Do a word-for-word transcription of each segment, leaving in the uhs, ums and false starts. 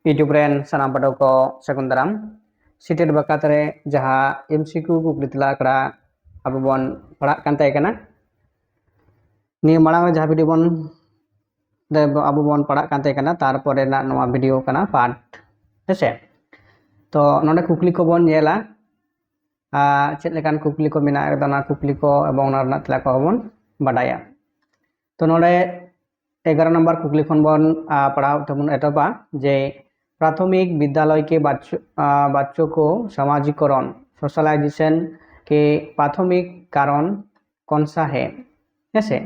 YouTube ᱨᱮᱱ ᱥᱟᱱᱟᱢ ᱯᱟᱹᱴᱷᱩᱣᱟᱹ ᱠᱚ ᱥᱟᱹᱜᱩᱱ ᱫᱟᱨᱟᱢ᱾ ᱥᱤᱴᱮᱴ ᱵᱟᱠᱷᱨᱟ ᱨᱮ ᱡᱟᱦᱟᱸ MCQ ᱠᱩᱠᱞᱤ ᱛᱮᱞᱟ ᱟᱠᱷᱲᱟ ᱟᱵᱚ ᱵᱚᱱ ᱯᱟᱲᱦᱟᱜ ᱠᱟᱱ ᱛᱟᱦᱮᱸ ᱠᱟᱱᱟ, ᱱᱤᱭᱟᱹ ᱢᱟᱲᱟᱝ ᱨᱮ ᱡᱟᱦᱟᱸ ᱵᱷᱤᱰᱤᱭᱳ ᱵᱚᱱ ᱟᱵᱚ ᱵᱚᱱ ᱯᱟᱲᱦᱟᱜ ᱠᱟᱱ ᱛᱟᱦᱮᱸ ᱠᱟᱱᱟ, ᱛᱟᱨᱯᱚᱨᱮ ᱨᱮᱱᱟᱜ ᱱᱚᱣᱟ ᱵᱷᱤᱰᱤᱭᱳ ᱠᱟᱱᱟ ᱯᱟᱨᱴ, ᱦᱮᱸᱥᱮ? ᱛᱚ ᱱᱚᱰᱮ ᱠᱩᱠᱞᱤ ᱠᱚᱵᱚᱱ ᱧᱮᱞᱟ᱾ ᱟᱨ ᱪᱮᱫ ᱞᱮᱠᱟᱱ ᱠᱩᱠᱞᱤ ᱠᱚ ᱢᱮᱱᱟᱜ ᱟᱠᱟᱫᱟ, ᱚᱱᱟ ᱠᱩᱠᱞᱤ ᱠᱚ ᱮᱵᱚᱝ ᱚᱱᱟ ᱨᱮᱱᱟᱜ ᱛᱮᱞᱟ ᱠᱚᱦᱚᱸ ᱵᱚᱱ ᱵᱟᱰᱟᱭᱟ᱾ ᱛᱚ ᱱᱚᱰᱮ ᱮᱜᱟᱨᱚ ᱱᱟᱢᱵᱟᱨ ᱠᱩᱠᱞᱤ ᱠᱷᱚᱱ ᱵᱚᱱ ᱟᱨ, ᱯᱟᱲᱦᱟᱣ ᱛᱮᱵᱚᱱ ᱮᱛᱚᱦᱚᱵᱟ ᱡᱮ ᱯᱨᱟᱛᱷᱚᱢᱤᱠ ᱵᱤᱫᱽᱭᱟᱞᱚᱭ ᱠᱮ ᱵᱟᱪᱪᱚ- ᱟᱨ, ᱵᱟᱪᱪᱚ ᱠᱚ ᱥᱟᱢᱟᱡᱤᱠᱚᱨᱚᱱ, ᱥᱳᱥᱟᱞᱟᱭᱡᱮᱥᱚᱱ ᱠᱮ ᱯᱨᱟᱛᱷᱚᱢᱤᱠ ᱠᱟᱨᱚᱱ ᱠᱚᱱᱥᱟ ᱦᱮ? ᱦᱮᱸᱥᱮ,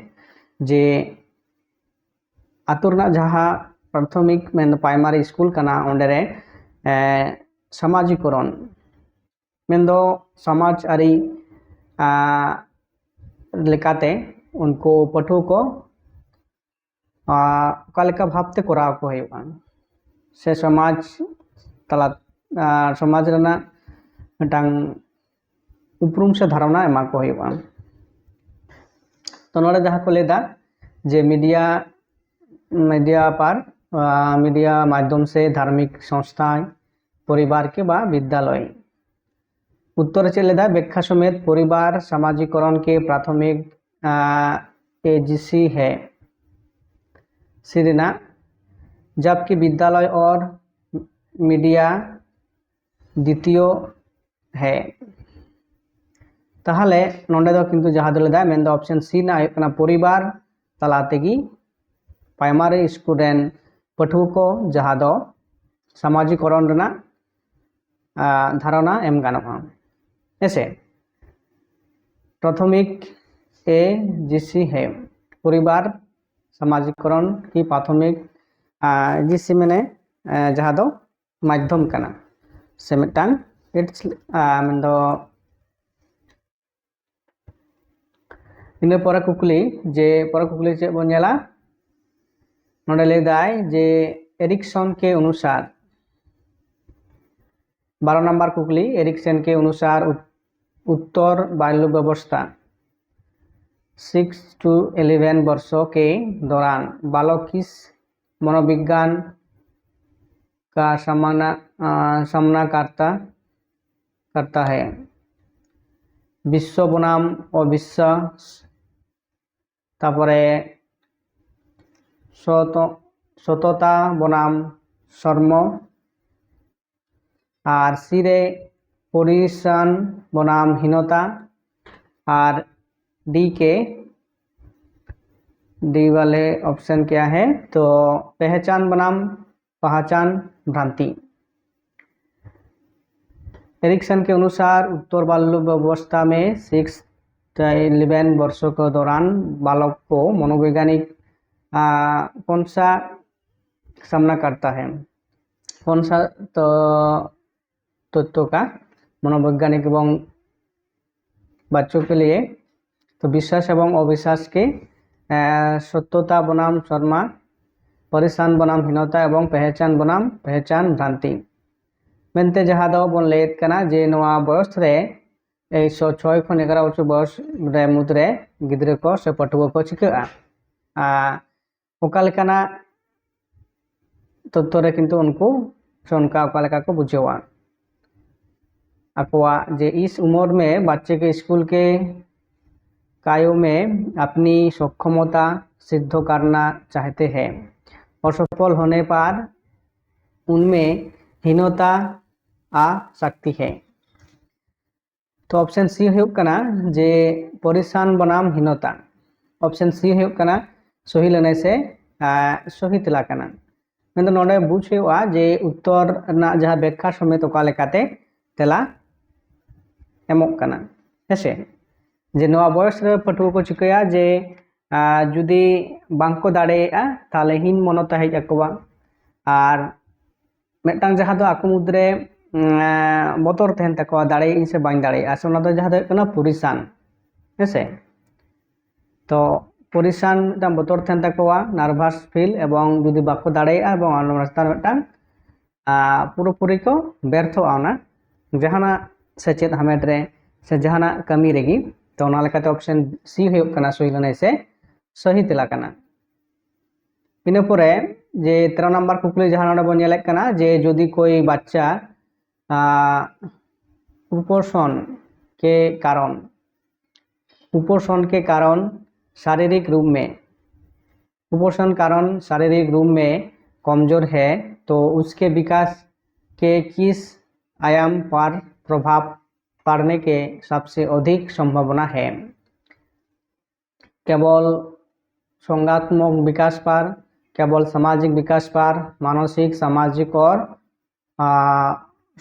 ᱡᱮ ᱟᱛᱳ ᱨᱮᱱᱟᱜ ᱡᱟᱦᱟᱸ ᱯᱨᱟᱛᱷᱚᱢᱤᱠ ᱢᱮᱱᱫᱚ ᱯᱨᱟᱭᱢᱟᱨᱤ ᱥᱠᱩᱞ ᱠᱟᱱᱟ, ᱚᱸᱰᱮ ᱨᱮ ᱮ, ᱥᱟᱢᱟᱡᱤᱠᱚᱨᱚᱱ ᱢᱮᱱᱫᱚ ᱥᱚᱢᱟᱡᱽ ᱟᱹᱨᱤ ᱟᱨ, ᱞᱮᱠᱟᱛᱮ ᱩᱱᱠᱩ ᱯᱟᱹᱴᱷᱩᱣᱟᱹ ᱠᱚ ᱟᱨ, ᱚᱠᱟ ᱞᱮᱠᱟ ᱵᱷᱟᱵᱽᱛᱮ ᱠᱚᱨᱟᱣ ᱠᱚ ᱦᱩᱭᱩᱜᱼᱟ, ᱥᱮ ᱥᱚᱢᱟᱡᱽ ᱛᱟᱞᱟ ᱟᱨ, ᱥᱚᱢᱟᱡᱽ ᱨᱮᱱᱟᱜ ᱢᱤᱫᱴᱟᱝ ᱩᱯᱨᱩᱢ ᱥᱮ ᱫᱷᱟᱨᱚᱱᱟ ᱮᱢᱟ ᱠᱚ ᱦᱩᱭᱩᱜᱼᱟ᱾ ᱛᱚ ᱱᱚᱰᱮ ᱡᱟᱦᱟᱸ ᱠᱚ ᱞᱟᱹᱭᱫᱟ ᱡᱮ ᱢᱤᱰᱤᱭᱟ ᱢᱤᱰᱤᱭᱟ ᱯᱟᱨ ᱢᱤᱰᱤᱭᱟ ᱢᱟᱫᱽᱫᱷᱚᱢ ᱥᱮ ᱫᱷᱟᱨᱢᱤᱠ ᱥᱚᱝᱥᱛᱷᱟ, ᱯᱚᱨᱤᱵᱟᱨ ᱠᱮ ᱵᱟ ᱵᱤᱫᱽᱭᱟᱞᱚᱭ᱾ ᱩᱛᱛᱚᱨ ᱪᱮᱫ ᱞᱮᱫᱟ? ᱵᱮᱠᱠᱷᱟ ᱥᱚᱢᱮᱛ ᱯᱚᱨᱤᱵᱟᱨ ᱥᱟᱢᱟᱡᱤᱠᱚᱨᱚᱱ ᱠᱮ ᱯᱨᱟᱛᱷᱚᱢᱤᱠ ᱮᱡᱤᱥᱤ ᱦᱮ, ᱥᱤᱨᱤᱱᱟ, ᱡᱟᱵᱠᱤ ᱵᱤᱫᱽᱭᱟᱞᱚᱭ ᱚᱨ ᱢᱤᱰᱤᱭᱟ ᱫᱤᱛᱤᱭᱚ ᱦᱮ᱾ ᱛᱟᱦᱚᱞᱮ ᱱᱚᱰᱮ ᱫᱚ ᱠᱤᱱᱛᱩ ᱡᱟᱦᱟᱸ ᱫᱚ ᱞᱮᱫᱟ ᱢᱮᱱᱫᱚ ᱚᱯᱥᱮᱱ ᱥᱤ ᱨᱮᱱᱟᱜ ᱦᱩᱭᱩᱜ ᱠᱟᱱᱟ ᱯᱚᱨᱤᱵᱟᱨ ᱛᱟᱞᱟ ᱛᱮᱜᱮ ᱯᱨᱟᱭᱢᱟᱨᱤ ᱥᱠᱩᱞ ᱨᱮᱱ ᱯᱟᱹᱴᱷᱩᱣᱟᱹ ᱠᱚ ᱡᱟᱦᱟᱸ ᱫᱚ ᱥᱟᱢᱟᱡᱤᱠᱚᱨᱚᱱ ᱨᱮᱱᱟᱜ ᱟᱨ, ᱫᱷᱟᱨᱚᱱᱟ ᱮᱢ ᱜᱟᱱᱚᱜᱼᱟ, ᱦᱮᱸᱥᱮ? ᱯᱨᱟᱛᱷᱚᱢᱤᱠ ᱮ ᱡᱤ ᱥᱤ ᱦᱮ, ᱯᱚᱨᱤᱵᱟᱨ ᱥᱟᱢᱟᱡᱤᱠᱚᱨᱚᱱ ᱠᱤ ᱯᱨᱟᱛᱷᱚᱢᱤᱠ ᱮᱡᱤᱥᱤ ᱢᱟᱱᱮ ᱡᱟᱦᱟᱸ ᱫᱚ ᱢᱟᱫᱽᱫᱷᱚᱢ ᱠᱟᱱᱟ ᱥᱮ ᱢᱤᱫᱴᱟᱝ ᱤᱴᱥ ᱢᱮᱱᱫᱚ ᱤᱱᱟᱹ ᱯᱚᱨᱮ ᱠᱩᱠᱞᱤ, ᱡᱮ ᱯᱚᱨᱮ ᱠᱩᱠᱞᱤ ᱪᱮᱫ ᱵᱚᱱ ᱧᱮᱞᱟ? ᱱᱚᱰᱮ ᱞᱟᱹᱭ ᱫᱟᱭ ᱡᱮ ᱮᱨᱤᱠᱥᱚᱱ ᱠᱮ ᱚᱱᱩᱥᱟᱨ, ᱵᱟᱨᱚ ᱱᱟᱢᱵᱟᱨ ᱠᱩᱠᱞᱤ, ᱮᱨᱤᱠᱥᱚᱱ ᱠᱮ ᱚᱱᱩᱥᱟᱨ ᱩᱛ-, ᱩᱛᱛᱚᱨ ᱵᱟᱞᱞᱚ ᱵᱮᱵᱚᱥᱛᱷᱟ सिक्स टू इलेवन वर्षों के दौरान बालक किस मनोविज्ञान का सामना, आ, सामना करता, करता है। विश्व बनाम अविश्वास, তারপরে সত-, সততা বনাম শর্ম, আর সি রে পরিশান বনাম হীনতা, আর ডি কে, डी वाले ऑप्शन क्या है? तो पहचान बनाम पहचान भ्रांति। एरिक्सन के अनुसार उत्तर बाल्य अवस्था में सिक्स इलेवन वर्षों के दौरान बालक को मनोवैज्ञानिक, आ, कौन सा सामना करता है, कौन सा तो तत्व का मनोवैज्ञानिक एवं बच्चों के लिए, तो विश्वास एवं अविश्वास के, आ, सत्यता बनाम शर्मा, परिशान बनाम हीनता एवं पहचान बनाम पहचान भ्रांति। ᱢᱮᱱᱛᱮ ᱡᱟᱦᱟᱸ ᱫᱚ ᱵᱚᱱ ᱞᱟᱹᱭᱮᱫ ᱠᱟᱱᱟ ᱡᱮ ᱱᱚᱣᱟ ᱵᱚᱭᱚᱥ ᱨᱮ, ᱮᱭ ᱥᱚ ᱪᱷᱚᱭ ᱠᱷᱚᱱ ᱮᱜᱟᱨᱚ ᱵᱚᱪᱷᱚᱨ ᱵᱚᱭᱚᱥ ᱨᱮ ᱢᱩᱫᱽᱨᱮ ᱜᱤᱫᱽᱨᱟᱹ ᱠᱚ ᱥᱮ ᱯᱟᱹᱴᱷᱩᱣᱟᱹ ᱠᱚ ᱪᱤᱠᱟᱹᱜᱼᱟ᱾ ᱟᱨ ᱚᱠᱟ ᱞᱮᱠᱟᱱᱟᱜ ᱛᱚᱛᱛᱷᱚ ᱨᱮ ᱠᱤᱱᱛᱩ ᱩᱱᱠᱩ ᱥᱮ ᱚᱱᱠᱟ ᱚᱠᱟ ᱞᱮᱠᱟ ᱠᱚ ᱵᱩᱡᱷᱟᱹᱣᱟ᱾ ᱟᱠᱚᱣᱟᱜ ᱡᱮ इस उम्र में बच्चे के स्कूल के कार्यों में अपनी सक्षमता सिद्ध करना चाहते हैं। असफल होने पर उनमें हीनता आ सकती है। तो ऑप्शन सी ᱦᱩᱭᱩᱜ ᱠᱟᱱᱟ ᱡᱮ ᱯᱚᱨᱤᱥᱟᱱ ᱵᱚᱱᱟᱢ ᱦᱤᱱᱚᱛᱟ᱾ ᱚᱯᱥᱮᱱ ᱥᱤ ᱦᱩᱭᱩᱜ ᱠᱟᱱᱟ ᱥᱚᱦᱤ ᱞᱟᱹᱱᱟᱹᱭ ᱥᱮ, ᱟᱨ, ᱥᱚᱦᱤ ᱛᱮᱞᱟ ᱠᱟᱱᱟ᱾ ᱢᱮᱱᱫᱚ ᱱᱚᱰᱮ ᱵᱩᱡᱽ ᱦᱩᱭᱩᱜᱼᱟ ᱡᱮ ᱩᱛᱛᱚᱨ ᱨᱮᱱᱟᱜ ᱡᱟᱦᱟᱸ ᱵᱮᱠᱠᱷᱟ ᱥᱚᱢᱮᱛ ᱚᱠᱟ ᱞᱮᱠᱟᱛᱮ ᱛᱮᱞᱟ ᱮᱢᱚᱜ ᱠᱟᱱᱟ, ᱦᱮᱸᱥᱮ? ᱡᱮ ᱱᱚᱣᱟ ᱵᱚᱭᱚᱥ ᱨᱮ ᱯᱟᱹᱴᱷᱩᱣᱟᱹ ᱠᱚ ᱪᱤᱠᱟᱹᱭᱟ ᱡᱮ, ᱟᱨ, ᱡᱩᱫᱤ ᱵᱟᱝᱠᱚ ᱫᱟᱲᱮᱭᱟᱜᱼᱟ, ᱛᱟᱦᱚᱞᱮ ᱦᱤᱱ ᱢᱚᱱᱚᱛᱟ ᱦᱮᱡ ᱟᱠᱚᱣᱟ᱾ ᱟᱨ ᱢᱤᱫᱴᱟᱝ ᱡᱟᱦᱟᱸ ᱫᱚ ᱟᱠᱚ ᱢᱩᱫᱽᱨᱮ, ᱩᱸ, ᱵᱚᱛᱚᱨ ᱛᱟᱦᱮᱱ ᱛᱟᱠᱚᱣᱟ, ᱫᱟᱲᱮᱭᱟᱜ ᱤᱧ ᱥᱮ ᱵᱟᱹᱧ ᱫᱟᱲᱮᱭᱟᱜᱼᱟ, ᱥᱮ ᱚᱱᱟ ᱫᱚ ᱡᱟᱦᱟᱸ ᱫᱚ ᱦᱩᱭᱩᱜ ᱠᱟᱱᱟ ᱯᱚᱨᱤᱥᱟᱱ, ᱦᱮᱸᱥᱮ? ᱛᱚ ᱯᱚᱨᱤᱥᱟᱱ ᱢᱤᱫᱴᱟᱝ ᱵᱚᱛᱚᱨ ᱛᱟᱦᱮᱱ ᱛᱟᱠᱚᱣᱟ, ᱱᱟᱨᱵᱷᱟᱥ ᱯᱷᱤᱞ, ᱮᱵᱚᱝ ᱡᱩᱫᱤ ᱵᱟᱠᱚ ᱫᱟᱲᱮᱭᱟᱜᱼᱟ ᱮᱵᱚᱝ ᱚᱱᱟ ᱨᱟᱥᱛᱟ ᱨᱮ ᱢᱤᱫᱴᱟᱝ, ᱟ, ᱯᱩᱨᱟᱹᱯᱩᱨᱤ ᱠᱚ ᱵᱮᱨᱛᱷᱚᱜᱼᱟ ᱚᱱᱟ ᱡᱟᱦᱟᱱᱟᱜ ᱥᱮᱪᱮᱫ ᱦᱟᱢᱮᱴ ᱨᱮ ᱥᱮ ᱡᱟᱦᱟᱱᱟᱜ ᱠᱟᱹᱢᱤ ᱨᱮᱜᱮ᱾ ᱛᱚ ᱚᱱᱟ ᱞᱮᱠᱟᱛᱮ ᱚᱯᱥᱮᱱ ᱥᱤ ᱦᱩᱭᱩᱜ ᱠᱟᱱᱟ ᱥᱚᱦᱤ ᱞᱟᱹᱱᱟᱹᱭ ᱥᱮ ᱥᱚᱦᱤ ᱛᱮᱞᱟ ᱠᱟᱱᱟ᱾ ᱤᱱᱟᱹ ᱯᱚᱨᱮ ᱡᱮ ᱛᱮᱨᱚ ᱱᱟᱢᱵᱟᱨ ᱠᱩᱠᱞᱤ ᱡᱟᱦᱟᱸ ᱱᱚᱰᱮ ᱵᱚᱱ ᱧᱮᱞᱮᱫ ᱠᱟᱱᱟ, ᱡᱮ ᱡᱩᱫᱤ ᱠᱳᱭ ᱵᱟᱪᱪᱟ ᱠᱩᱯᱳᱥᱚᱱ ᱠᱮ ᱠᱟᱨᱚᱱ, ᱠᱩᱯᱳᱥᱚᱱ ᱠᱮ ᱠᱟᱨᱚᱱ ᱥᱟᱨᱤᱨᱤᱠ ᱨᱩᱯ ᱢᱮ, ᱠᱩᱯᱳᱥᱚᱱ ᱠᱟᱨᱚᱱ ᱥᱟᱨᱤᱨᱤᱠ ᱨᱩᱯ ᱢᱮ ᱠᱚᱢᱡᱳᱨ ᱦᱮ, ᱛᱚ ᱩᱥᱠᱮ ᱵᱤᱠᱟᱥ ᱠᱮ ᱠᱤᱥ ᱟᱭᱟᱢ ᱯᱟᱨ ᱯᱨᱚᱵᱷᱟᱵᱽ ᱯᱟᱲᱱᱮ ᱠᱮ ᱥᱟᱵᱥᱮ ᱚᱫᱷᱤᱠ ᱥᱚᱢᱵᱷᱟᱵᱚᱱᱟ ᱦᱮ? ᱠᱮᱵᱚᱞ ᱥᱚᱝᱜᱟᱛᱢᱚᱠ ᱵᱤᱠᱟᱥ ᱯᱟᱨ, ᱠᱮᱵᱚᱞ ᱥᱟᱢᱟᱡᱤᱠ ᱵᱤᱠᱟᱥ ᱯᱟᱨ, ᱢᱟᱱᱚᱥᱤᱠ ᱥᱟᱢᱟᱡᱤᱠ ᱚᱨ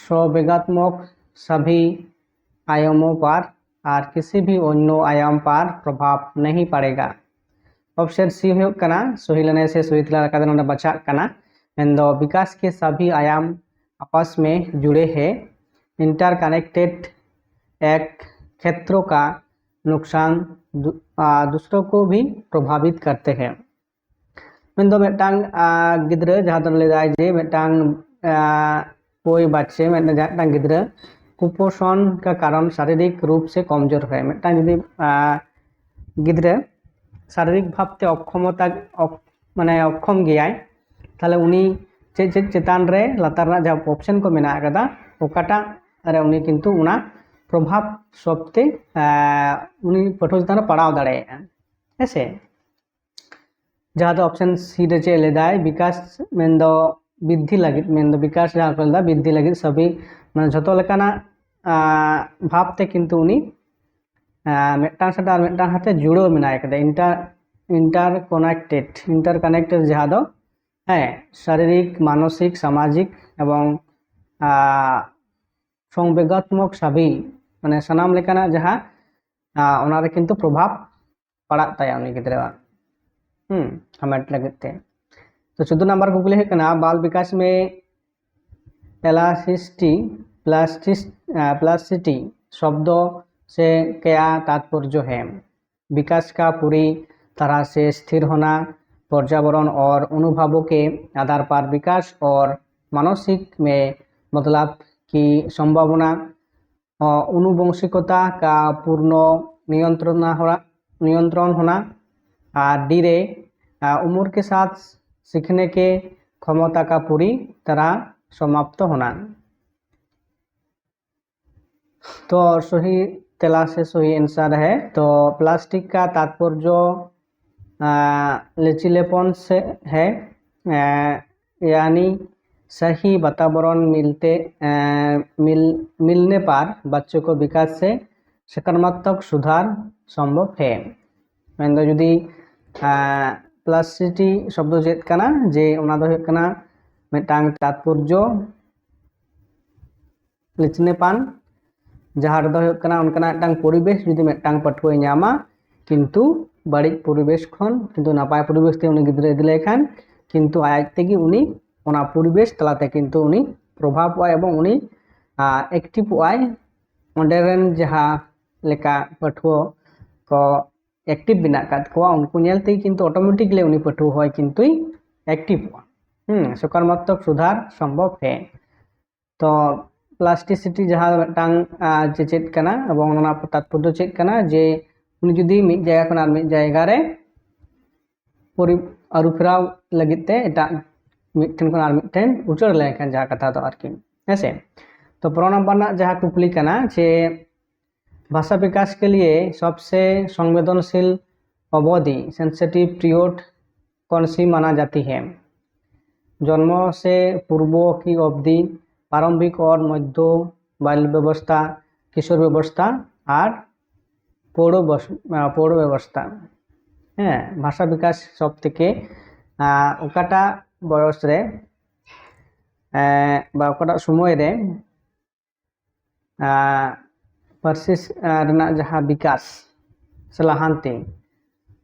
ᱥᱚᱵᱮᱜᱟᱛᱢᱚᱠ ᱥᱟᱵᱷᱤ ᱟᱭᱟᱢᱚ ᱯᱟᱨ ᱟᱨ ᱠᱤᱥᱤ ᱵᱷᱤ ᱚᱱᱱᱚ ᱟᱭᱟᱢ ᱯᱟᱨ ᱯᱨᱚᱵᱷᱟᱵᱽ ᱱᱟᱦᱤ ᱯᱟᱲᱮᱜᱟ᱾ ᱚᱯᱥᱮᱱ ᱥᱤ ᱦᱩᱭᱩᱜ ᱠᱟᱱᱟ ᱥᱚᱦᱤ ᱞᱮᱱᱮ ᱥᱮ ᱥᱚᱦᱤ ᱛᱮᱞᱟ ᱞᱮᱠᱟᱛᱮ ᱱᱚᱰᱮ ᱵᱟᱪᱷᱟᱜ ᱠᱟᱱᱟ᱾ ᱢᱮᱱᱫᱚ ᱵᱤᱠᱟᱥ ᱠᱮ ᱥᱟᱵᱷᱤ ᱟᱭᱟᱢ ᱟᱯᱟᱥ ᱢᱮ ᱡᱩᱲᱮ ᱦᱮ, ᱤᱱᱴᱟᱨᱠᱟᱱᱮᱠᱴᱮᱰ ᱮᱠ ᱠᱷᱮᱛᱨᱚ ᱠᱟ ᱱᱩᱠᱥᱟᱱ ᱫᱩ- ᱟ, ᱫᱩᱥᱨᱚ ᱠᱚ ᱵᱷᱤ ᱯᱨᱚᱵᱷᱟᱵᱤᱛ ᱠᱟᱨᱛᱮ ᱦᱮ᱾ ᱢᱮᱱᱫᱚ ᱢᱤᱫᱴᱟᱝ ᱜᱤᱫᱽᱨᱟᱹ ᱡᱟᱦᱟᱸ ᱫᱚ ᱞᱟᱹᱭ ᱫᱟᱭ ᱡᱮ ᱢᱤᱫᱴᱟᱝ ᱠᱳᱭ ᱵᱟᱪᱪᱮ ᱢᱤᱫᱴᱟᱝ ᱜᱤᱫᱽᱨᱟᱹ ᱠᱩᱯᱳᱥᱚᱱ ᱠᱟ ᱠᱟᱨᱚᱱ ᱥᱟᱨᱤᱨᱤᱠ ᱨᱩᱯ ᱥᱮ ᱠᱚᱢᱡᱳᱨ ᱦᱩᱭ, ᱢᱤᱫᱴᱟᱝ ᱡᱩᱫᱤ ᱜᱤᱫᱽᱨᱟᱹ ᱥᱟᱨᱤᱨᱤᱠ ᱵᱷᱟᱵᱛᱮ ᱚᱠᱠᱷᱚᱢᱚᱛᱟ ᱢᱟᱱᱮ ᱚᱠᱠᱷᱚᱢ ᱜᱮᱭᱟᱭ, ᱛᱟᱦᱞᱮ ᱩᱱᱤ ᱪᱮᱫ ᱪᱮᱫ ᱪᱮᱛᱟᱱ ᱨᱮ ᱞᱟᱛᱟᱨ ᱨᱮᱱᱟᱜ ᱡᱟᱦᱟᱸ ᱚᱯᱥᱮᱱ ᱠᱚ ᱢᱮᱱᱟᱜ ᱟᱠᱟᱫᱟ, ᱚᱠᱟᱴᱟᱜ ᱨᱮ ᱩᱱᱤ ᱠᱤᱱᱛᱩ ᱚᱱᱟ ᱯᱨᱚᱵᱷᱟᱵᱽ ᱥᱚᱵᱛᱮ ᱩᱱᱤ ᱯᱟᱹᱴᱷᱩᱣᱟᱹ ᱪᱮᱛᱟᱱ ᱨᱮ ᱯᱟᱲᱟᱣ ᱫᱟᱲᱮᱭᱟᱜᱼᱟ᱾ ᱦᱮᱸᱥᱮ? ᱡᱟᱦᱟᱸ ᱫᱚ ᱚᱯᱥᱮᱱ ᱥᱤ ᱨᱮ ᱪᱮᱫ ᱞᱮᱫᱟᱭ, ᱵᱤᱠᱟᱥ ᱢᱮᱱᱫᱚ ᱵᱤᱫᱽᱫᱷᱤ ᱞᱟᱹᱜᱤᱫ, ᱢᱮᱱᱫᱚ ᱵᱤᱠᱟᱥ ᱡᱟᱦᱟᱸ ᱠᱚ ᱞᱮᱫᱟ ᱵᱤᱫᱽᱫᱷᱤ ᱞᱟᱹᱜᱤᱫ ᱥᱟᱵᱤ ᱢᱟᱱᱮ ᱡᱷᱚᱛᱚ ᱞᱮᱠᱟᱱᱟᱜ ᱵᱷᱟᱵᱽ ᱛᱮ ᱠᱤᱱᱛᱩ ᱩᱱᱤ ᱢᱤᱫᱴᱟᱝ ᱥᱟᱛᱮ ᱟᱨ ᱢᱤᱫᱴᱟᱝ ᱦᱟᱛᱮ ᱡᱩᱲᱟᱹᱣ ᱢᱮᱱᱟᱭ ᱠᱟᱫᱟ, ᱤᱱᱴᱟᱨ ᱤᱱᱴᱟᱨ ᱠᱚᱱᱮᱠᱴᱮᱰ ᱤᱱᱴᱟᱨ ᱠᱟᱱᱮᱠᱴᱮᱰ ᱡᱟᱦᱟᱸ ᱫᱚ ᱦᱮᱸ ᱥᱟᱨᱤᱨᱤᱠ, ᱢᱟᱱᱚᱥᱤᱠ, ᱥᱟᱢᱟᱡᱤᱠ ᱮᱵᱚᱝ ᱥᱚᱝᱵᱮᱜᱟᱛᱢᱚᱠ ᱥᱟᱵᱤ ᱢᱟᱱᱮ ᱥᱟᱱᱟᱢ ᱞᱮᱠᱟᱱᱟᱜ ᱡᱟᱦᱟᱸ ᱚᱱᱟᱨᱮ ᱠᱤᱱᱛᱩ ᱯᱨᱚᱵᱷᱟᱵᱽ ᱯᱟᱲᱟᱜ ᱛᱟᱭᱟ ᱩᱱᱤ ᱜᱤᱫᱽᱨᱟᱹᱣᱟᱜ ᱦᱩᱸ ᱦᱟᱢᱮᱴ ᱞᱟᱹᱜᱤᱫ ᱛᱮ᱾ ᱛᱚ ᱪᱳᱫᱫᱳ ᱱᱟᱢᱵᱟᱨ ᱠᱩᱠᱞᱤ ᱦᱩᱭᱩᱜ ᱠᱟᱱᱟ, ᱵᱟᱞ ᱵᱤᱠᱟᱥ ᱢᱮ ᱮᱞᱟᱥᱴᱤᱥᱤᱴᱤ ᱯᱞᱟᱥᱴᱤᱥ ᱯᱞᱟᱥᱴᱤᱥᱤᱴᱤ ᱥᱚᱵᱫᱚ ᱥᱮ ᱠᱮᱭᱟ ᱛᱟᱛᱯᱚᱨᱡᱚ ᱦᱮ? ᱵᱤᱠᱟᱥ ᱠᱟ ᱯᱩᱨᱤ ᱛᱟᱨᱟ ᱥᱮ ᱥᱛᱷᱤᱨ ᱦᱚᱱᱟ, ᱯᱚᱨᱡᱟᱵᱚᱨᱚᱱ ᱚᱨ ᱚᱱᱩᱵᱷᱟᱵᱚ ᱠᱮ ᱟᱫᱷᱟᱨ ᱯᱟᱨ ᱵᱤᱠᱟᱥ ᱚᱨ ᱢᱟᱱᱚᱥᱤᱠ ᱢᱮ ᱵᱚᱫᱞᱟᱵ ᱠᱤ ᱥᱚᱢᱵᱷᱟᱵᱚᱱᱟ, ᱚ, ᱚᱱᱩᱵᱚᱝᱥᱤᱠᱚᱛᱟ ᱠᱟ ᱯᱩᱨᱱᱚ ᱱᱤᱭᱚᱱᱛᱨᱚᱱᱟ ᱦᱚᱲᱟ ᱱᱤᱭᱚᱱᱛᱨᱚᱱ ᱦᱚᱱᱟ ᱟᱨ ᱰᱤ ᱨᱮ आ, उम्र के साथ सीखने के क्षमता का पूरी तरह समाप्त होना। तो सही तेला से सही आंसर है। तो प्लास्टिक का तात्पर्य आ, लचीलेपन से है, आ, यानी सही वातावरण मिलते आ, मिल मिलने पर बच्चों को विकास से सकारात्मक सुधार संभव है। ᱢᱮᱱᱫᱚ ᱡᱩᱫᱤ ᱯᱞᱟᱥᱴᱤᱥᱤᱴᱤ ᱥᱚᱵᱫᱚ ᱪᱮᱫ ᱠᱟᱱᱟ? ᱡᱮ ᱚᱱᱟ ᱫᱚ ᱦᱩᱭᱩᱜ ᱠᱟᱱᱟ ᱢᱤᱫᱴᱟᱝ ᱛᱟᱛᱯᱚᱨᱡᱚ ᱞᱤᱪᱱᱮᱯᱟᱱ, ᱡᱟᱦᱟᱸ ᱨᱮᱫᱚ ᱦᱩᱭᱩᱜ ᱠᱟᱱᱟ ᱚᱱᱠᱟᱱᱟᱜ ᱢᱤᱫᱴᱟᱝ ᱯᱚᱨᱤᱵᱮᱥ ᱡᱩᱫᱤ ᱢᱤᱫᱴᱟᱝ ᱯᱟᱹᱴᱷᱩᱣᱟᱹᱭ ᱧᱟᱢᱟ, ᱠᱤᱱᱛᱩ ᱵᱟᱹᱲᱤᱡ ᱯᱚᱨᱤᱵᱮᱥ ᱠᱷᱚᱱ ᱠᱤᱱᱛᱩ ᱱᱟᱯᱟᱭ ᱯᱚᱨᱤᱵᱮᱥ ᱛᱮ ᱩᱱᱤ ᱜᱤᱫᱽᱨᱟᱹ ᱤᱫᱤ ᱞᱮᱠᱷᱟᱱ ᱠᱤᱱᱛᱩ ᱟᱡ ᱛᱮᱜᱮ ᱩᱱᱤ ᱚᱱᱟ ᱯᱚᱨᱤᱵᱮᱥ ᱛᱟᱞᱟᱛᱮ ᱠᱤᱱᱛᱩ ᱩᱱᱤ ᱯᱨᱚᱵᱷᱟᱵᱚᱜᱼᱟᱭ ᱮᱵᱚᱝ ᱩᱱᱤ ᱮᱠᱴᱤᱵᱷᱚᱜᱼᱟᱭ᱾ ᱚᱸᱰᱮ ᱨᱮᱱ ᱡᱟᱦᱟᱸ ᱞᱮᱠᱟ ᱯᱟᱹᱴᱷᱩᱣᱟᱹ ᱠᱚ ᱮᱠᱴᱤᱵᱷ ᱢᱮᱱᱟᱜ ᱟᱠᱟᱫ ᱠᱚᱣᱟ, ᱩᱱᱠᱩ ᱧᱮᱞ ᱛᱮᱜᱮ ᱠᱤᱱᱛᱩ ᱚᱴᱳᱢᱮᱴᱤᱠᱞᱤ ᱩᱱᱤ ᱯᱟᱹᱴᱷᱩᱣᱟᱹ ᱦᱚᱸᱭ ᱠᱤᱱᱛᱩᱭ ᱮᱠᱴᱤᱵᱷᱚᱜᱼᱟ᱾ ᱦᱩᱸ, ᱥᱚᱠᱟᱨᱟᱛᱢᱚᱠ ᱥᱩᱫᱷᱟᱨ ᱥᱚᱢᱵᱷᱚᱵ ᱦᱮ᱾ ᱛᱚ ᱯᱞᱟᱥᱴᱤᱥᱤᱴᱤ ᱡᱟᱦᱟᱸ ᱫᱚ ᱢᱤᱫᱴᱟᱝ ᱟᱨ ᱪᱮᱪᱮᱫ ᱠᱟᱱᱟ ᱮᱵᱚᱝ ᱚᱱᱟ ᱛᱟᱛᱯᱚᱨᱡᱚ ᱪᱮᱫ ᱠᱟᱱᱟ? ᱡᱮ ᱩᱱᱤ ᱡᱩᱫᱤ ᱢᱤᱫ ᱡᱟᱭᱜᱟ ᱠᱷᱚᱱ ᱟᱨ ᱢᱤᱫ ᱡᱟᱭᱜᱟ ᱨᱮ ᱯᱚᱨᱤ ᱟᱹᱨᱩ ᱯᱷᱮᱨᱟᱣ ᱞᱟᱹᱜᱤᱫ ᱛᱮ ᱮᱴᱟᱜ ᱢᱤᱫᱴᱷᱮᱱ ᱠᱷᱚᱱ ᱟᱨ ᱢᱤᱫᱴᱷᱮᱱ ᱩᱪᱟᱹᱲ ᱞᱮᱱᱠᱷᱟᱱ ᱡᱟᱦᱟᱸ ᱠᱟᱛᱷᱟ ᱫᱚ ᱟᱨᱠᱤ, ᱦᱮᱸᱥᱮ? ᱛᱚ ᱯᱚᱱᱨᱚ ᱱᱟᱢᱵᱟᱨ ᱨᱮᱱᱟᱜ ᱡᱟᱦᱟᱸ ᱠᱩᱠᱞᱤ ᱠᱟᱱᱟ ᱡᱮ ᱵᱷᱟᱥᱟ ᱵᱤᱠᱟᱥ ᱠᱮ ᱞᱤᱭᱮ ᱥᱚᱵᱥᱮ ᱥᱚᱝᱵᱮᱫᱚᱱᱥᱤᱞ ᱚᱵᱚᱫᱤ ᱥᱮᱱᱥᱤᱴᱤᱵᱷ ᱯᱤᱨᱤᱭᱚᱰ ᱠᱚᱱᱥᱤ ᱢᱟᱱᱟ ᱡᱟᱛᱤ ᱦᱮ? ᱡᱚᱱᱢᱚ ᱥᱮ ᱯᱩᱨᱵᱚ ᱠᱤ ᱚᱵᱫᱤ, ᱯᱨᱟᱨᱚᱢᱵᱷᱤᱠ ᱚᱨ ᱢᱚᱫᱽᱫᱷᱚ, ᱵᱟᱞ ᱵᱮᱵᱚᱥᱛᱟ, ᱠᱤᱥᱳᱨ ᱵᱮᱵᱚᱥᱛᱟ ᱟᱨ ᱯᱳᱲᱳ ᱵᱚᱥ- ᱟᱸ, ᱯᱳᱲᱳ ᱵᱮᱵᱚᱥᱛᱟ᱾ ᱦᱮᱸ, ᱵᱷᱟᱥᱟ ᱵᱤᱠᱟᱥ ᱥᱚᱵ ᱛᱷᱮᱠᱮ ᱟᱸ, ᱚᱠᱟᱴᱟᱜ ᱵᱚᱭᱚᱥ ᱨᱮ ᱮᱸ, ᱵᱟ ᱚᱠᱟᱴᱟᱜ ᱥᱚᱢᱚᱭ ᱨᱮ ᱟᱸ, ᱯᱟᱹᱨᱥᱤ ᱥ- ᱟᱸ, ᱨᱮᱱᱟᱜ ᱡᱟᱦᱟᱸ ᱵᱤᱠᱟᱥ ᱥᱮ ᱞᱟᱦᱟᱱᱛᱤ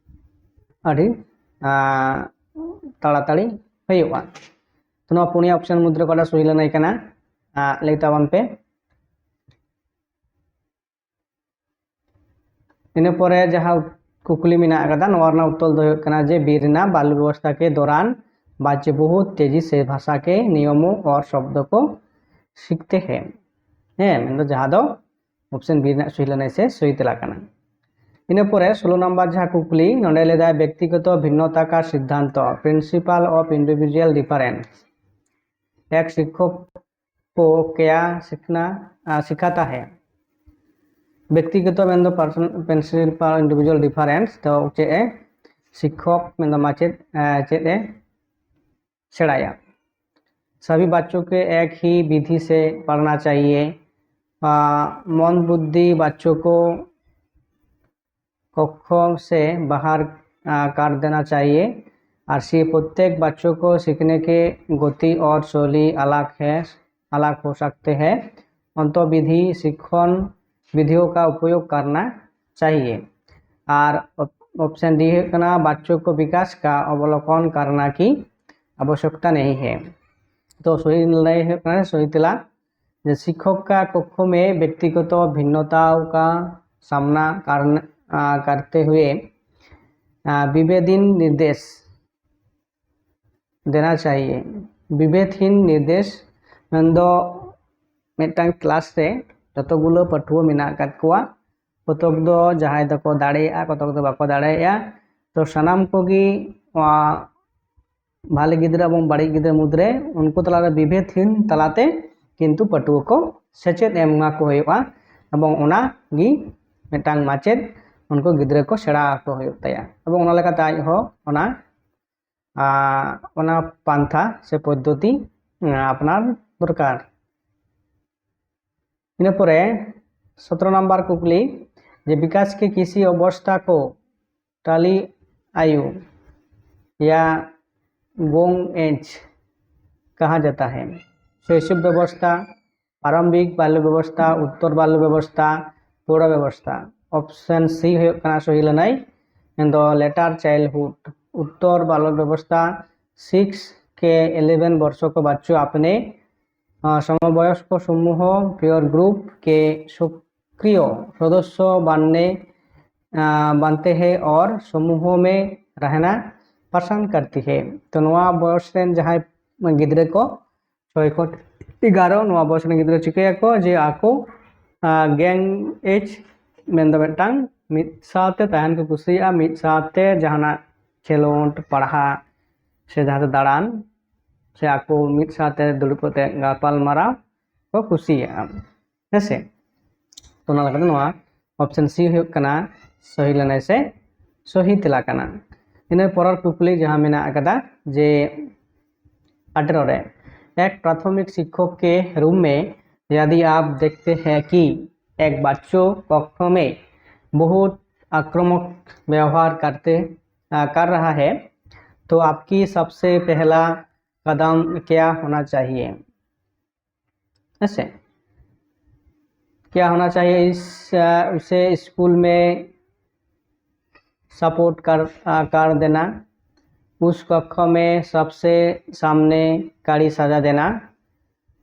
ᱟᱹᱰᱤ ᱟᱸ, ᱛᱟᱲᱟᱛᱟᱲᱤ ᱦᱩᱭᱩᱜᱼᱟ᱾ ᱛᱚ ᱱᱚᱣᱟ ᱯᱩᱱᱭᱟ ᱚᱯᱥᱚᱱ ᱢᱩᱫᱽᱨᱮ ᱚᱠᱟᱴᱟᱜ ᱥᱩᱭ ᱞᱟᱹᱱᱟᱹᱭ ᱠᱟᱱᱟ? ᱟᱸ, ᱞᱟᱹᱭ ᱛᱟᱵᱚᱱ ᱯᱮ᱾ ᱤᱱᱟᱹ ᱯᱚᱨᱮ ᱡᱟᱦᱟᱸ ᱠᱩᱠᱞᱤ ᱢᱮᱱᱟᱜ ᱟᱠᱟᱫᱟ, ᱱᱚᱣᱟ ᱨᱮᱱᱟᱜ ᱩᱛᱛᱚᱨ ᱫᱚ ᱦᱩᱭᱩᱜ ᱠᱟᱱᱟ ᱡᱮ ᱵᱤᱨ ᱨᱮᱱᱟᱜ ᱵᱟᱞ ᱵᱮᱵᱚᱥᱛᱷᱟ ᱠᱮ ᱫᱚᱨᱟᱱ ᱵᱟᱪᱪᱮ ᱵᱚᱦᱩᱛ ᱛᱮᱡᱤ ᱥᱮ ᱵᱷᱟᱥᱟ ᱠᱮ ᱱᱤᱭᱚᱢᱚ ᱚᱨ ᱥᱚᱵᱫᱚ ᱠᱚ ᱥᱤᱠᱷᱛᱮ ᱦᱮ᱾ ᱦᱮᱸ, ᱢᱮᱱᱫᱚ ᱡᱟᱦᱟᱸ ᱫᱚ ᱚᱯᱥᱮᱱ ᱵᱤ ᱨᱮᱱᱟᱜ ᱥᱩᱭ ᱞᱟᱹᱱᱟᱹᱭ ᱥᱮ ᱥᱩᱭ ᱛᱮᱞᱟ ᱠᱟᱱᱟ᱾ ᱤᱱᱟᱹ ᱯᱚᱨᱮ ᱥᱳᱞᱳ ᱱᱟᱢᱵᱟᱨ ᱡᱟᱦᱟᱸ ᱠᱩᱠᱞᱤ ᱱᱚᱰᱮ ᱞᱟᱹᱭᱫᱟᱭ, ᱵᱮᱠᱛᱤᱜᱚᱛᱚ ᱵᱷᱤᱱᱱᱚᱛᱟ ᱠᱟ ᱥᱤᱫᱽᱫᱷᱟᱱᱛᱚ, principle of individual difference, ᱮᱠ ᱥᱤᱠᱠᱷᱚᱠ ᱠᱚ ᱠᱮᱭᱟ ᱥᱤᱠᱷᱱᱟ ᱥᱤᱠᱷᱟᱛᱟ ᱦᱮ᱾ ᱵᱮᱠᱛᱤᱜᱚᱛᱚ ᱢᱮᱱᱫᱚ ᱯᱟᱨᱥᱚᱱ ᱯᱨᱤᱱᱥᱤᱯᱟᱞ ᱤᱱᱰᱤᱵᱷᱤᱡᱩᱣᱟᱞ ᱰᱤᱯᱷᱟᱨᱮᱱᱥ ᱫᱚ ᱪᱮᱫ ᱮ ᱥᱤᱠᱠᱷᱚᱠ ᱢᱮᱱᱫᱚ ᱢᱟᱪᱮᱫ ᱪᱮᱫ ᱮ ᱥᱮᱬᱟᱭᱟ᱾ सभी बच्चों के एक ही विधि से पढ़ना चाहिए। मन बुद्धि बच्चों को कक्षों से बाहर कर देना चाहिए। और सी प्रत्येक बच्चों को सीखने के गति और शैली अलग है, अलग हो सकते हैं। अंत विधि शिक्षण विधियों का उपयोग करना चाहिए। और ऑप्शन डी है ना, बच्चों को विकास का अवलोकन करना की आवश्यकता नहीं है। तो सही लड़ाई है ना, सही तिला। शिक्षक का कक्ष में व्यक्तिगत भिन्नताओं का सामना करते हुए विभेदहीन निर्देश देना चाहिए। विभेदहीन निर्देश ᱢᱮᱱᱫᱚ ᱢᱤᱫᱴᱟᱝ ᱠᱞᱟᱥ ᱨᱮ ᱡᱚᱛᱚ ᱜᱩᱞᱟᱹ ᱯᱟᱹᱴᱷᱩᱣᱟᱹ ᱢᱮᱱᱟᱜ ᱟᱠᱟᱫ ᱠᱚᱣᱟ, ᱠᱚᱛᱚᱠ ᱫᱚ ᱡᱟᱦᱟᱸᱭ ᱫᱚᱠᱚ ᱫᱟᱲᱮᱭᱟᱜᱼᱟ, ᱠᱚᱛᱚᱠ ᱫᱚ ᱵᱟᱠᱚ ᱫᱟᱲᱮᱭᱟᱜᱼᱟ᱾ ᱛᱚ ᱥᱟᱱᱟᱢ ᱠᱚᱜᱮ ᱱᱚᱣᱟ ᱵᱷᱟᱞᱮ ᱜᱤᱫᱽᱨᱟᱹ ᱮᱵᱚᱝ ᱵᱟᱹᱲᱤᱡ ᱜᱤᱫᱽᱨᱟᱹ ᱢᱩᱫᱽᱨᱮ ᱩᱱᱠᱩ ᱛᱟᱞᱟᱨᱮ ᱵᱤᱵᱷᱮᱫ ᱦᱤᱱ ᱛᱟᱞᱟᱛᱮ ᱠᱤᱱᱛᱩ ᱯᱟᱹᱴᱷᱩᱣᱟᱹ ᱠᱚ ᱥᱮᱪᱮᱫ ᱮᱢ ᱮᱢᱟ ᱠᱚ ᱦᱩᱭᱩᱜᱼᱟ, ᱮᱵᱚᱝ ᱚᱱᱟ ᱜᱮ ᱢᱤᱫᱴᱟᱝ ᱢᱟᱪᱮᱫ ᱩᱱᱠᱩ ᱜᱤᱫᱽᱨᱟᱹ ᱠᱚ ᱥᱮᱬᱟ ᱟᱠᱚ ᱦᱩᱭᱩᱜ ᱛᱟᱭᱟ, ᱮᱵᱚᱝ ᱚᱱᱟ ᱞᱮᱠᱟᱛᱮ ᱟᱡ ᱦᱚᱸ ᱚᱱᱟ ᱚᱱᱟ ᱯᱟᱱᱛᱷᱟ ᱥᱮ ᱯᱚᱫᱽᱫᱷᱚᱛᱤ ᱟᱯᱱᱟᱨ ᱫᱚᱨᱠᱟᱨ᱾ ᱤᱱᱟᱹ ᱯᱚᱨᱮ ᱥᱚᱛᱨᱚ ᱱᱟᱢᱵᱟᱨ ᱠᱩᱠᱞᱤ, ᱡᱮ ᱵᱤᱠᱟᱥ ᱠᱮ ᱠᱤᱥᱤ ᱚᱵᱚᱥᱛᱷᱟ ᱠᱚ ᱴᱟᱞᱤ ᱟᱭᱩ ᱭᱟ ᱜᱳᱝ ᱮᱡᱽ ᱠᱟᱦᱟ ᱡᱟᱛᱟ ᱦᱮ? ᱥᱚᱭᱥᱤᱵ ᱵᱮᱵᱚᱥᱛᱷᱟ, ᱯᱨᱟᱨᱚᱢᱵᱷᱤᱠ ᱵᱟᱞᱭᱚ ᱵᱮᱵᱚᱥᱛᱷᱟ, ᱩᱛᱛᱚᱨ ᱵᱟᱞᱭᱚ ᱵᱮᱵᱚᱥᱛᱷᱟ, ᱯᱨᱚᱣᱲ ᱵᱮᱵᱚᱥᱛᱷᱟ᱾ ᱚᱯᱥᱚᱱ ᱥᱤ ᱦᱩᱭᱩᱜ ᱠᱟᱱᱟ ᱥᱚᱦᱤ ᱞᱟᱹᱱᱟᱹᱭ, ᱢᱮᱱᱫᱚ later childhood, ᱩᱛᱛᱚᱨ ᱵᱟᱞᱭᱚ ᱵᱮᱵᱚᱥᱛᱷᱟ, ᱥᱤᱠᱥ ᱠᱮ ᱤᱞᱮᱵᱷᱮᱱ ᱵᱚᱨᱥᱚ ᱠᱚ ᱵᱟᱪᱪᱚ ᱟᱯᱱᱮ ᱥᱚᱢᱚᱵᱚᱭᱚᱥᱠᱚ ᱥᱚᱢᱩᱦᱚ peer group ᱠᱮ ᱥᱚᱠᱨᱤᱭᱚ ᱥᱚᱫᱚᱥᱥᱚ ᱵᱟᱱᱱᱮ ᱵᱟᱱᱛᱮ ᱦᱮ ᱚᱨ ᱥᱚᱢᱩᱦᱚ ᱢᱮ ᱨᱟᱦᱮᱱᱟ ᱯᱟᱥᱟᱱ ᱠᱟᱨᱛᱤ ᱦᱮ᱾ ᱛᱚ ᱱᱚᱣᱟ ᱵᱚᱭᱚᱥ ᱨᱮᱱ ᱡᱟᱦᱟᱸᱭ ᱜᱤᱫᱽᱨᱟᱹ ᱠᱚ ᱪᱷᱚᱭ ᱠᱷᱚᱱ ᱮᱜᱟᱨᱚ ᱱᱚᱣᱟ ᱵᱚᱭᱚᱥ ᱨᱮᱱ ᱜᱤᱫᱽᱨᱟᱹ ᱪᱤᱠᱟᱹᱭᱟᱠᱚ ᱡᱮ ᱟᱠᱚ ᱜᱮᱝ ᱮᱡᱽ ᱢᱮᱱᱫᱚ ᱢᱤᱫᱴᱟᱝ ᱢᱤᱫ ᱥᱟᱶᱛᱮ ᱛᱟᱦᱮᱱ ᱠᱚ ᱠᱩᱥᱤᱭᱟᱜᱼᱟ, ᱢᱤᱫ ᱥᱟᱶᱛᱮ ᱡᱟᱦᱟᱱᱟᱜ ᱠᱷᱮᱞᱳᱰ, ᱯᱟᱲᱦᱟᱜ, ᱥᱮ ᱡᱟᱦᱟᱸ ᱛᱮ ᱫᱟᱬᱟᱱ, ᱥᱮ ᱟᱠᱚ ᱢᱤᱫ ᱥᱟᱶᱛᱮ ᱫᱩᱲᱩᱵ ᱠᱟᱛᱮ ᱜᱟᱯᱟᱞ ᱢᱟᱨᱟᱣ ᱠᱚ ᱠᱩᱥᱤᱭᱟᱜᱼᱟ᱾ ᱦᱮᱸᱥᱮ? ᱛᱚ, ᱚᱱᱟ ᱞᱮᱠᱟᱛᱮ ᱱᱚᱣᱟ option C ᱦᱩᱭᱩᱜ ᱠᱟᱱᱟ ᱥᱚᱦᱤ ᱞᱮᱱᱟᱭ ᱥᱮ ᱥᱚᱦᱤ ᱛᱮᱞᱟ ᱠᱟᱱᱟ᱾ ᱤᱱᱟᱹ ᱯᱚᱨᱮᱨ ᱠᱩᱠᱞᱤ ᱡᱟᱦᱟᱸ ᱢᱮᱱᱟᱜ ᱟᱠᱟᱫᱟ ᱡᱮ ᱟᱴᱷᱮᱨᱚ ᱨᱮ, एक प्राथमिक शिक्षक के रूप में यदि आप देखते हैं कि एक बच्चों कक्षों में बहुत आक्रामक व्यवहार करते, आ, कर रहा है, तो आपकी सबसे पहला कदम क्या होना चाहिए? ऐसे क्या होना चाहिए? इस, आ, उसे स्कूल में सपोर्ट कर, आ, कर देना, उस कक्ष में सबसे सामने कड़ी सजा देना,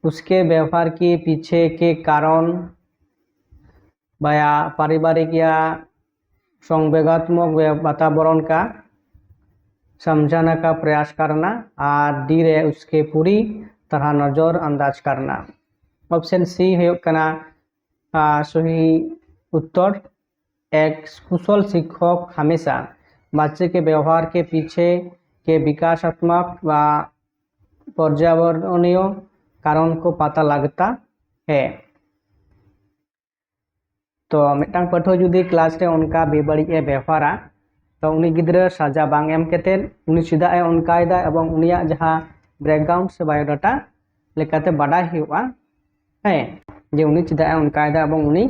उसके व्यवहार के पीछे के कारण या पारिवारिक या संवेगात्मक व्य- वातावरण का समझाने का प्रयास करना, और डी रे उसके पूरी तरह नज़रअंदाज करना। ऑप्शन सी ᱦᱩᱭᱩᱜ ᱠᱟᱱᱟ, आ, सही उत्तर। एक कुशल शिक्षक हमेशा बच्चे के व्यवहार के पीछे के विकासात्मक व पर्यावरणीय कारण को पता लगता है। ᱛᱚ ᱢᱤᱫᱴᱟᱝ ᱯᱟᱹᱴᱷᱩᱣᱟᱹ ᱡᱩᱫᱤ ᱠᱞᱟᱥ ᱨᱮ ᱚᱱᱠᱟ ᱵᱮᱵᱟᱹᱲᱤᱡ ᱮ ᱵᱮᱣᱦᱟᱨᱟ, ᱛᱚ ᱩᱱᱤ ᱜᱤᱫᱽᱨᱟᱹ ᱥᱟᱡᱟ ᱵᱟᱝ ᱮᱢ ᱠᱟᱛᱮᱫ ᱩᱱᱤ ᱪᱮᱫᱟᱜ ᱮ ᱚᱱᱠᱟᱭᱮᱫᱟ ᱮᱵᱚᱝ ᱩᱱᱤᱭᱟᱜ ᱡᱟᱦᱟᱸ ᱵᱮᱠᱜᱨᱟᱣᱩᱱᱰ ᱥᱮ ᱵᱟᱭᱳᱰᱟᱴᱟ ᱞᱮᱠᱟᱛᱮ ᱵᱟᱰᱟᱭ ᱦᱩᱭᱩᱜᱼᱟ᱾ ᱦᱮᱸ, ᱡᱮ ᱩᱱᱤ ᱪᱮᱫᱟᱜ ᱮ ᱚᱱᱠᱟᱭᱮᱫᱟ ᱮᱵᱚᱝ ᱩᱱᱤ,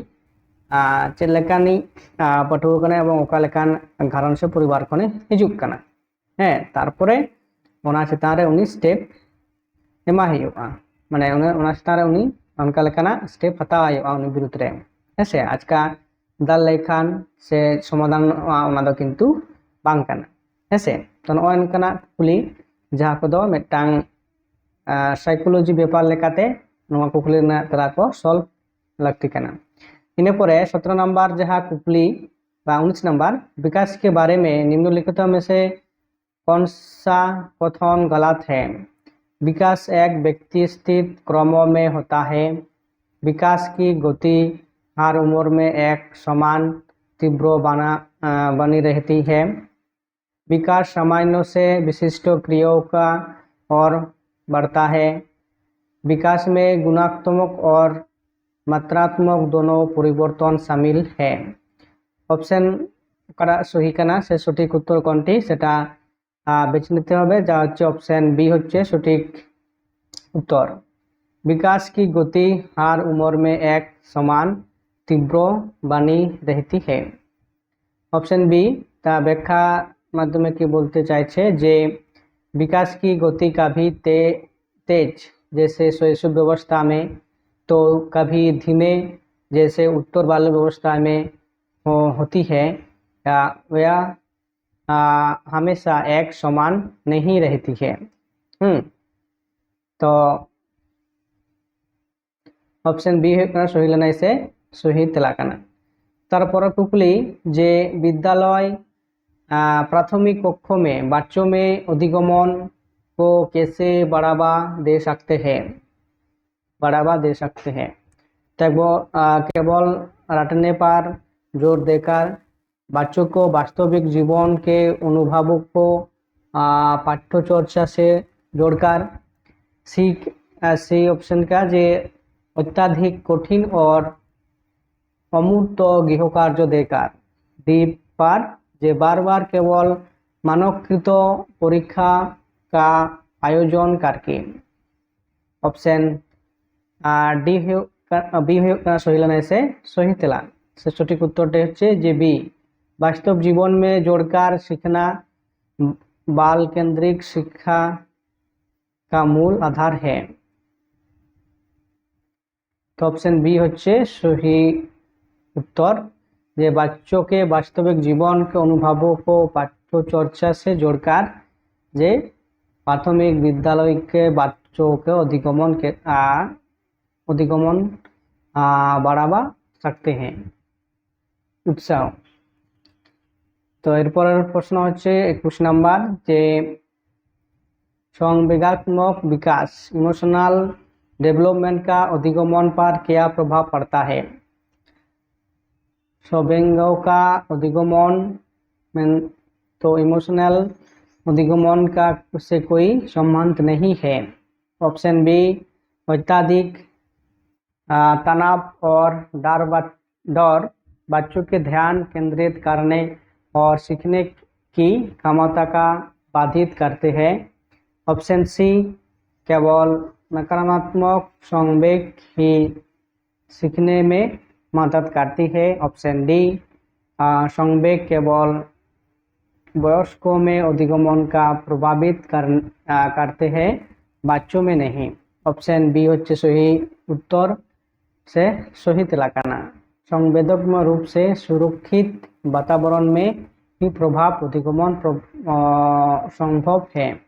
ᱟᱨ, ᱪᱮᱫ ᱞᱮᱠᱟᱱᱤᱡ, ᱟᱨ, ᱯᱟᱹᱴᱷᱩᱣᱟᱹ ᱠᱟᱱᱟᱭ ᱮᱵᱚᱝ ᱚᱠᱟ ᱞᱮᱠᱟᱱ ᱜᱷᱟᱨᱚᱸᱡᱽ ᱥᱮ ᱯᱚᱨᱤᱵᱟᱨ ᱠᱷᱚᱱᱮ ᱦᱤᱡᱩᱜ ᱠᱟᱱᱟ᱾ ᱦᱮᱸ, ᱛᱟᱨᱯᱚᱨᱮ ᱚᱱᱟ ᱪᱮᱛᱟᱱ ᱨᱮ ᱩᱱᱤ ᱥᱴᱮᱯ ᱮᱢᱟ ᱦᱩᱭᱩᱜᱼᱟ, ᱢᱟᱱᱮ ᱚᱱᱟ, ᱚᱱᱟ ᱪᱮᱛᱟᱱ ᱨᱮ ᱩᱱᱤ ᱚᱱᱠᱟ ᱞᱮᱠᱟᱱᱟᱜ ᱥᱴᱮᱯ ᱦᱟᱛᱟᱣ ᱦᱩᱭᱩᱜᱼᱟ ᱩᱱᱤ ᱵᱤᱨᱩᱫᱽ ᱨᱮ᱾ ᱦᱮᱸ ᱥᱮ, ᱟᱪᱠᱟ ᱫᱟᱞ ᱞᱮᱠᱷᱟᱱ ᱥᱮ ᱥᱚᱢᱟᱫᱷᱟᱱᱚᱜᱼᱟ, ᱚᱱᱟ ᱫᱚ ᱠᱤᱱᱛᱩ ᱵᱟᱝ ᱠᱟᱱᱟ᱾ ᱦᱮᱸ ᱥᱮ, ᱛᱚ ᱱᱚᱜᱼᱚᱭ ᱱᱚᱝᱠᱟᱱᱟᱜ ᱠᱩᱠᱞᱤ ᱡᱟᱦᱟᱸ ᱠᱚᱫᱚ ᱢᱤᱫᱴᱟᱝ ᱥᱟᱭᱠᱳᱞᱚᱡᱤ ᱵᱮᱯᱟᱨ ᱞᱮᱠᱟᱛᱮ ᱱᱚᱣᱟ ᱠᱩᱠᱞᱤ ᱨᱮᱱᱟᱜ ᱛᱮᱞᱟ ᱠᱚ ᱥᱚᱞᱵᱷ ᱞᱟᱹᱠᱛᱤ ᱠᱟᱱᱟ᱾ ᱤᱱᱟᱹ ᱯᱚᱨᱮ ᱥᱚᱛᱨᱚ ᱱᱟᱢᱵᱟᱨ ᱡᱟᱦᱟᱸ ᱠᱩᱠᱞᱤ ᱵᱟ ᱩᱱᱤᱥ ᱱᱟᱢᱵᱟᱨ, विकास के बारे में निम्नलिखित में से कौन सा कथन गलत है? विकास एक व्यवस्थित क्रम में होता है। विकास की गति हर उम्र में एक समान तीव्र बना अ, बनी रहती है। विकास सामान्य से विशिष्ट क्रियाओं का ओर बढ़ता है। विकास में गुणात्मक और मात्रात्मक दोनों परिवर्तन शामिल है। অপশন কারা সহি কানা সে সঠিক উত্তর কোনটি সেটা বেছে নিতে হবে, যা হচ্ছে অপশন বি হচ্ছে সঠিক উত্তর। विकास की गति हर उम्र में एक समान तीव्र बनी रहती है। অপশন বি তা ব্যাখ্যা মাধ্যমে কি বলতে চাইছে যে विकास की गति कभी ते, तेज जैसे शैशव व्यवस्था में, तो कभी धीमे जैसे उत्तर बाल्य व्यवस्था में हो, होती है। या वह आ, हमेशा एक समान नहीं रहती है। हम्म, तो ᱚᱯᱥᱮᱱ ᱵᱤ ᱦᱩᱭᱩᱜ ᱠᱟᱱᱟ ᱥᱚᱦᱤ ᱞᱮᱱᱟᱭ ᱥᱮ ᱥᱚᱦᱤ ᱛᱮᱞᱟ ᱠᱟᱱᱟ᱾ ᱛᱟᱨᱯᱚᱨᱮ ᱠᱩᱠᱞᱤ ᱡᱮ ᱵᱤᱫᱽᱭᱟᱞᱚᱭ ᱟ, ᱯᱨᱟᱛᱷᱚᱢᱤᱠ ᱠᱚᱠᱠᱷᱚ ᱢᱮ ᱵᱟᱪᱪᱚ ᱢᱮ ᱚᱫᱷᱤᱜᱚᱢᱚᱱ ᱠᱚ ᱠᱮᱥᱮ ᱵᱟᱲᱟᱵᱟ ᱫᱮ ᱥᱟᱠᱛᱮ ᱦᱮ? बढ़ावा दे सकते हैं। तब वो केवल रटने पर जोर देकर बच्चों को वास्तविक जीवन के अनुभवों को पाठ्य चर्चा से जोड़कर सीख ऐसी ऑप्शन का जे अत्यधिक कठिन और अमूर्त गृह कार्य देकर दीप पर जे बार बार केवल मानवकृत परीक्षा का आयोजन करके। ᱚᱯᱥᱮᱱ ᱰᱤ ᱦᱩᱭᱩᱜ ᱠᱟ- ᱵᱤ ᱦᱩᱭᱩᱜ ᱠᱟᱱᱟ ᱥᱚᱦᱤ ᱞᱮᱱᱟᱭ ᱥᱮ ᱥᱚᱦᱤ ᱛᱮᱞᱟ᱾ ᱥᱮ ᱥᱚᱴᱷᱤᱠ ᱩᱛᱛᱚᱨ ᱴᱤ ᱦᱚᱪᱪᱷᱮ ᱡᱮ ᱵᱤ, ᱵᱟᱥᱛᱚᱵ ᱡᱤᱵᱚᱱ ᱢᱮ ᱡᱳᱲᱠᱟᱨ ᱥᱤᱠᱷᱱᱟ ᱵᱟᱞ ᱠᱮᱱᱫᱨᱤᱠ ᱥᱤᱠᱠᱷᱟ ᱠᱟ ᱢᱩᱞ ᱟᱫᱷᱟᱨ ᱦᱮ। ᱛᱚ ᱚᱯᱥᱮᱱ ᱵᱤ ᱦᱚᱪᱪᱷᱮ ᱥᱚᱦᱤ ᱩᱛᱛᱚᱨ ᱡᱮ ᱵᱟᱪᱪᱚ ᱠᱮ ᱵᱟᱥᱛᱚᱵᱤᱠ ᱡᱤᱵᱚᱱ ᱠᱮ ᱚᱱᱩᱵᱷᱟᱵᱚ ᱠᱚ ᱯᱟᱴᱷᱭᱚ ᱪᱚᱨᱪᱟ ᱥᱮ ᱡᱳᱲᱠᱟᱨ ᱡᱮ ᱯᱨᱟᱛᱷᱚᱢᱤᱠ ᱵᱤᱫᱽᱭᱟᱞᱚᱭ ᱠᱮ ᱵᱟᱪᱪᱚ ᱠᱮ ᱚᱫᱷᱤᱜᱚᱢᱚᱱ ᱠᱮ ᱟ ᱚᱫᱷᱤᱜᱚᱢᱚᱱ ᱟ ᱵᱟᱲᱟᱵᱟ ᱥᱟᱠᱛᱮ ᱦᱮ। উৎসাহ। তো এরপরের প্রশ্ন হচ্ছে একুশ নাম্বার যে संवेगात्मक विकास इमोशनल डेवलपमेंट का अधिगमन पर क्या प्रभाव पड़ता है? संवेगों का अधिगमन, तो इमोशनल अधिगमन का से कोई संबंध नहीं है। ऑप्शन बी, अत्यधिक तनाव और डर डर बच्चों के ध्यान केंद्रित करने और सीखने की क्षमता का बाधित करते हैं। ऑप्शन सी, केवल नकारात्मक संवेग ही सीखने में मदद करती है। ऑप्शन डी, संवेग केवल वयस्कों में अधिगमन का प्रभावित कर, आ, करते हैं, बच्चों में नहीं। ऑप्शन बी হচ্ছে সহি উত্তর। से সহি তেলাকানা। संवेदनात्मक रूप से सुरक्षित वातावरण में ही प्रभाव अधिगमन संभव है।